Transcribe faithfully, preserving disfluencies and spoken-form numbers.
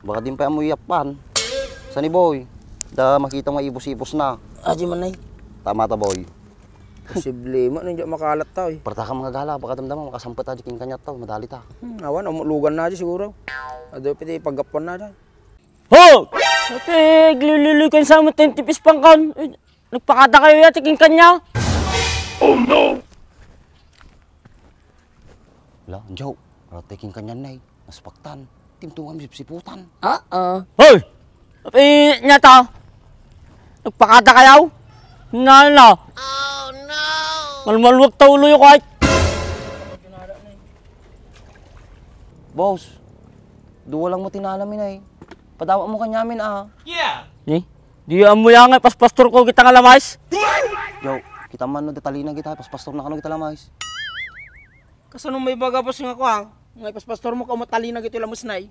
Baka din pay ammo iyappan. Saan ni Boy? Da makita nga ibus-ibus na. Adi man, Nay. Tama ta, Boy. Posible man, hindi makalat ta, eh. Parta ka mga gala, baka damdama, makasampet ta di king kanyat to, madali ta. Hmm, awan, umulugan na di siguro. Ado, pwede paggapuan na da. Ho! Ate, glilili kan sa mo, ten tipis pang kan. Eh, nagpakada kayo yati king kanya? Oh, no! Wala, Joe. Wala tayo king kanya, Nay. Naspaktan. Timtungan, sipsiputan. Oo. Hoy! Api, nyata. Nagpakada kayaw? Na, na. Oh, no! Malmalwag ta ulo yung kahit. Boss, duwa lang mo tinalam, Nay. Padawa mo kanyamin, ah. Yeah! Ni? Di ammo ya nga, paspastor ko kita nga lamais? Yo, kita man no, detalina kita, paspastor na kano kita lamais. Kasano may baga, boss, nga kwa? Nga paspastor mo ka, matalina kita lamais, Nay.